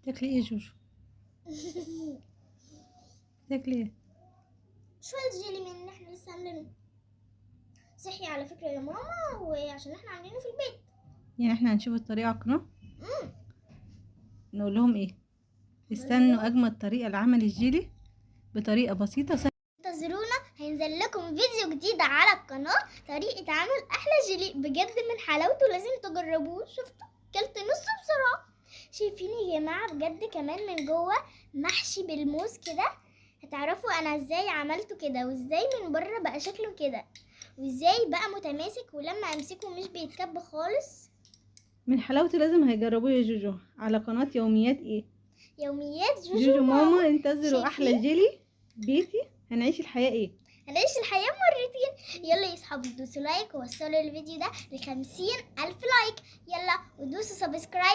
تاكلي ايه يا جوجو؟ تاكلي ايه؟ شوية جيلي من اللي احنا لسه عاملينه. صحي على فكرة يا ماما، وعشان احنا عاملينه في البيت. يعني احنا هنشوف الطريقة على القناة؟ نقول لهم ايه؟ استنوا اجمد طريقة لعمل الجيلي بطريقة بسيطة وسهلة. انتظرونا، هينزل لكم فيديو جديد على القناة، طريقة عمل أحلى جيلي بجد من حلاوته لازم تجربوه. شفتوا كلت نصه بسرعة. شايفين يا جماعة بجد كمان من جوه محشي بالموز كده. هتعرفوا أنا ازاي عملته كده، وازاي من بره بقى شكله كده، وازاي بقى متماسك، ولما امسكه مش بيتكب خالص. من حلاوته لازم هيجربوه يا جوجو على قناة يوميات ايه؟ يوميات جوجو, جوجو ماما. انتظروا احلى شايفين؟ جيلي بيتي. هنعيش الحياة ايه؟ هنعيش الحياة مرتين. يلا يا صحابي دوسوا like ووصلوا الفيديو ده ل50,000 like. يلا ودوسوا subscribe.